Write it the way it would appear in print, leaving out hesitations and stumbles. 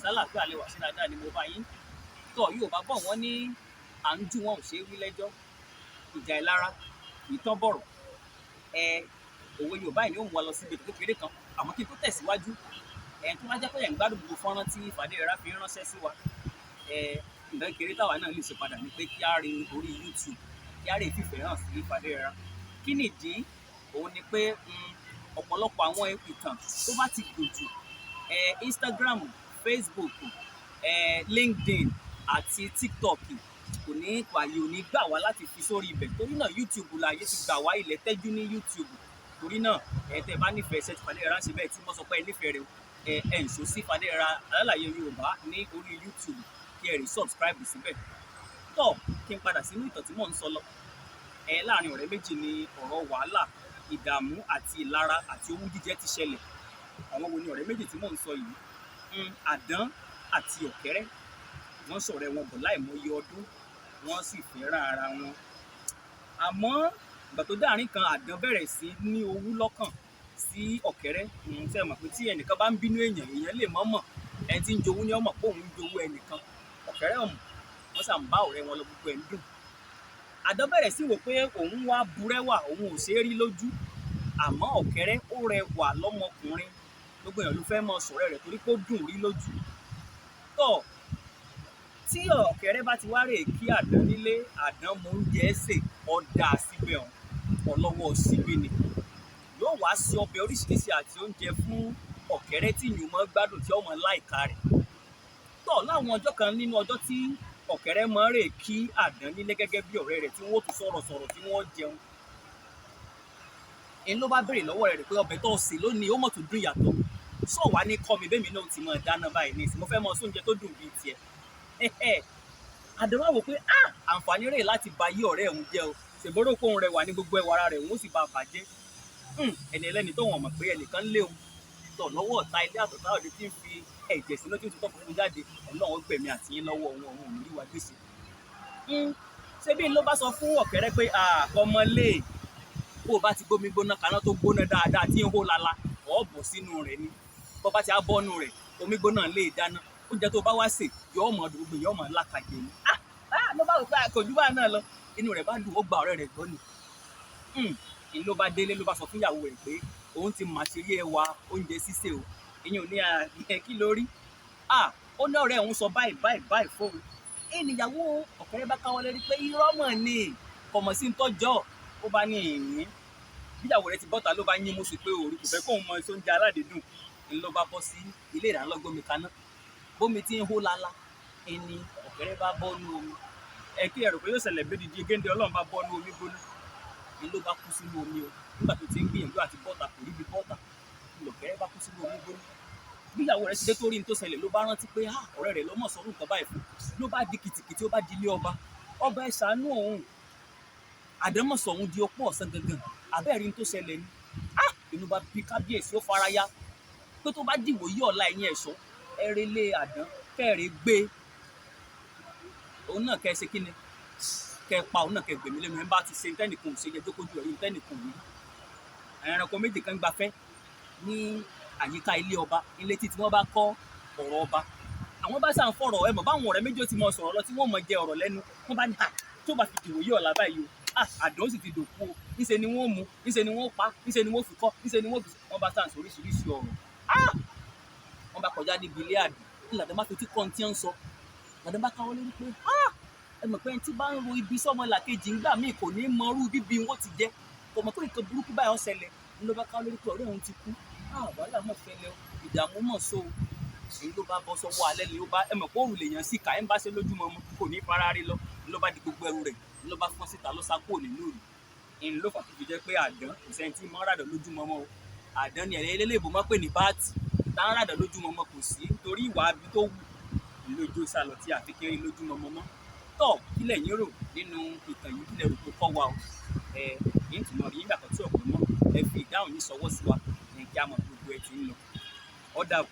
Sálàáfíà lẹ wà, sí dáadáa ni mo bá yín. Tọ́ Yorùbá bọ̀ wọ́n ní à ń jù wọn ò ṣe é wí lẹ́jọ́, ìjà ìlara kì í tán bọ̀rọ̀. Ẹ òwe Yorùbá yìí ni ó mú wa lọ síbi ètò kékeré kan, àmọ́ kí n tó tẹ̀síwájú, ẹ tó bá jẹ́ pé ẹ̀ ń gbádùn gbogbo fọ́nrán tí Fadérẹra fi ránṣẹ́ sí wa, ẹ nǹkan kékeré táwa náà lè ṣe padà ni pé kí á rí orí YouTube, kí á rí fífẹ́ hàn sí Fadérẹra. Kí nìdí? Òun ni pé ọ̀pọ̀lọpọ̀ àwọn ìtàn tó bá ti gùn jù, Instagram, Facebook, LinkedIn àti TikTok kò ní àyè, ò ní gbà wá láti fi sórí ibẹ̀. Torí náà YouTube láàyè ti gbà wá, ilẹ̀ tẹ́jú ní YouTube. Torí náà ẹ tẹ́ bá nífẹ̀ẹ́ iṣẹ́ tí Fadérẹra ń ṣe bẹ́ẹ̀ tí wọ́n sọ pé ẹ nífẹ̀ẹ́ rẹ̀, ẹ ń ṣó sí Fadérẹra Alálàyé Yorùbá ní orí YouTube, kí ẹ rí subscribe síbẹ̀. Tọ́ kí n padà sínú ìtàn tí mò ń sọ lọ. Ẹ láàrin ọ̀rẹ́ méjì ni ọ̀rọ̀ wàhálà, ìdààmú àti ìlara àti owú jíjẹ ti ṣẹlẹ̀. Àwọn wo ni ọ̀rẹ́ méjì tí mò ń sọ yìí? Àdán àti ọ̀kẹ́rẹ́. Wọ́n ṣọ̀rẹ́ wọn bọ̀ láìmọye ọdún, wọ́n sì fẹ́ràn ara wọn. Àmọ́ ìgbà tó dáàrin kan, àdán bẹ̀rẹ̀ sí ní owú lọ́kàn sí ọ̀kẹ́rẹ́. Ṣé ẹ mọ̀ pé tí ẹnìkan bá ń bínú èèyàn, èèyàn lè mọ̀ mọ̀. Ẹni tí ń jowú ni ó mọ̀ pé òun ń jowú ẹnìkan. Ọ̀kẹ́rẹ́ ò mọ̀, wọ́n ṣà ń bá ọ̀rẹ́ wọn lọ, gbogbo ẹ̀ ń dùn. Àdán bẹ̀rẹ̀ sí wò pé òun wá burẹ́wà, òun ò ṣeé rí lójú. Àmọ́ ọ̀kẹ́rẹ́ ó rẹwà lọ́mọkùnrin, gbogbo èèyàn ló fẹ́ mọ ṣọ̀rẹ́ rẹ̀ torí pé ó dùn rí lójú. Tọ́ tí ọ̀kẹ́rẹ́ bá ti wá rè kí àdán nílé, àdán mọ oúnjẹ sè, ọ̀dà síbẹ̀ ọ̀hún, ọlọ́wọ́ síbí ni. Yóò wá sí ọbẹ̀ oríṣiríṣi àti oúnjẹ fún ọ̀kẹ́rẹ́ tí ìyún mọ́ gbádùn, tí ọmọ láìka rẹ̀. Tọ́ láwọn ọjọ́ kan nínú ọjọ́ tí ọ̀kẹ́rẹ́ mọ́ rè kí àdán nílé gẹ́gẹ́ bí ọ̀rẹ́ rẹ̀ tí wọ́n ó tún sọ̀rọ̀ sọ̀rọ̀ tí wọ́n jẹun. Ń ló bá béèrè lọ́wọ́ rẹ̀ pé ọbẹ̀ tó sè lónìí ó mọ̀ tó dùn yàtọ̀. Sọ wá ní kọ́ mi bẹ́ẹ̀ mi náà ti máa dáná báyìí ní ìsìn, mo fẹ́ mọ sóúnjẹ tó dùn bíi tiẹ̀. Àdán wá wò pé àǹfààní rẹ̀ láti ba yí ọ̀rẹ́ òun jẹ́ o. Ṣèbórò kó òun rẹwà ní gbogbo ẹwà ara rẹ̀, òun ó sì bá a bàjẹ́. Ẹni ẹlẹ́ni tó wọ̀n mọ̀ pé ẹnìkan lé òun tọ̀ lọ́wọ́ ọ̀tá ilé àtọ̀tá òde tí ń fi ẹ̀jẹ̀ sínú tí ó ti tọ́ funfun jáde. Ọlọ́run gbẹ̀mí àti yín lọ́wọ́ òun, òun ò ní rí wa gbèsè. Ṣé bí ló bá sọ fún ọ̀kẹ́rẹ́ pé ọmọlé, bó o bá ti gbómi gbóná kaná tó gbóná dáadáa tí ń hó lala, ọ̀ bọ̀ sínú rẹ̀ ni. Bó bá ti á bọ́nú rẹ̀, omi gbóná lè dáná. Oúnjẹ tó bá wá sè yóò mọ̀ gbogbo, yóò mọ̀ lákàjẹ ni. Ló bá wò pé kò jù bá náà lọ. Inú rẹ̀ bá dùn, ó gba ọ̀rẹ́ rẹ̀ gbọ́ ni. Ló bá délé, ló bá sọ fún ìyàwó rẹ̀ pé òun ti mà ṣe rí ẹwà oúnjẹ sísè o. Ìyẹn ò ní kí ló rí. Ó ní ọ̀rẹ́ òun sọ báyìí báyìí báyìí fóun. Ìníyàwó ọ̀kẹ́rẹ́ bá káwọ́ lérí pé irọ́ mọ̀ ni, kò mọ̀ sí ń tọ́jọ́. Ó bá ní ìyìn. Bíyàwó rẹ̀ ti bọ́ta ló bá yín mú sí pé òru kò fẹ́ kóun mọ sóúnjẹ aládìídùn. Ń ló bá bọ́ sí ilé ìdáná kaná. Bómi tí ń hó lala, ẹni ọ̀kẹ́rẹ́ bá bọ́ nú omi. Ẹ kí ẹ rò pé yóò ṣẹlẹ̀ bí dídí géńdé Ọlọ́run bá bọ́ nú omi gbóná. Ń ló bá kú sínú omi o. Nígbà tó ti ń gbìyànjú àti bọ́ta kò ríbi bọ́ta. Lọ̀kẹ́rẹ́ bá kú sínú omi gbóná. Bíyàwó rẹ̀ ti dé tó rí ní tó ṣẹlẹ̀ ló bá rántí pé ọ̀rẹ́ rẹ̀ ló mọ̀ sọ́run nǹkan báyìí fún. Ló bá di kìtìkìtì, ó bá di ilé ọba. Ọba ẹ ṣàánú òun. Àdán mọ̀ sọ òun di opó ọ̀sán gangan. Àbẹ́ẹ̀rí ní tó ṣẹlẹ̀ ni. Inú bá bí kábíyèsí, ó faraya. Pé tó bá dìwò yí ọ̀la, ẹ̀yìn ẹ̀ṣọ́, ẹ relé àdán, kẹ́ẹ̀rẹ́ gbé. Òun náà kẹ́ ẹ ṣe kíni? Kẹ́ ẹ pa òun náà, kẹ́ ẹ gbẹ̀mí lẹ́nu. Ẹ bá ti ṣe ntẹ́nìkan ò ṣe yẹ jókòó ẹ̀rí ntẹ́nìkan ò rí. Ẹranko méjì kan gbafẹ́ ní àyíká ilé ọba, ilé tí wọ́n bá kọ́ ọ̀rọ̀ ọba. Àwọn bá sàn fọ̀rọ̀, ẹ mọ̀ báwọn ọ̀rẹ́ méjì ó ti mọ sọ̀rọ̀ lọ tí wọ́n mọ jẹ ọ̀rọ̀ lẹ́nu. Wọ́n bá ní tó bá fi dìwò yí ọ̀la báyìí o, àdán sì ti dòkú o. Níṣe ni wọ́n mú, níṣe ni wọ́n pa, níṣe ni wọ́n fi kọ́, níṣe ni wọ́n fi. Wọ́n bá sàn sọ oríṣiríṣi ọ̀rọ̀. Wọ́n bá kọjá níbi ilé àdán. Làdán bá fi tí kọ́ tí ń sọ. Làdán bá káwọ́ lórí pé ẹ mọ̀ pé ẹni tí bá ń ro ibi sọ́mọ làkejì ńgbà míì kò ní mọ irú bíbí wọn ti jẹ́. Kò mọ̀ pé nǹkan burúkú báyìí ó ṣẹlẹ̀. Ló bá káwọ́ lórí pé ọ̀rẹ́ òun ti kú. Wàhálà mọ̀ ṣẹlẹ̀ o, ìdààmú mọ̀ so o. Èyí ló bá bọ́ sọ́wọ́ alẹ́ ni ó bá ẹ mọ̀ pé òrùlé yẹn sì ká ẹ̀ ń bá ṣe lójúmọmọ kò ní fara rí lọ. Ló bá di gbogbo ẹrù rẹ̀, ló bá fọ́n síta, ló sá kúrò nínú ìlú. Ìyẹn ló fà tó fi jẹ́ pé àdán kò sẹ́ni tí mọ́ ràdàn lójúmọmọ o. Àdán ni ẹ̀rẹ́ eléèbó mọ́ pè ní báàtì. Tá ń ràdàn lójúmọmọ kò sí nítorí ìwà abi tó wù lójú sálọ tí a fi kéré lójúmọmọ mọ́. Tọ́ kí lẹ̀yin rò nínú ìtàn yìí? Kí lẹ rò pé kọ́ wa o? Ẹ yín tún mọ̀ rí nígbà kan tí ọ̀pọ̀ mọ́. Ẹ fi ìdáhùn yín ṣọwọ́ sí wa ní kí a mọ̀ gbogbo ẹ ti ń lọ. Ó dàbọ̀.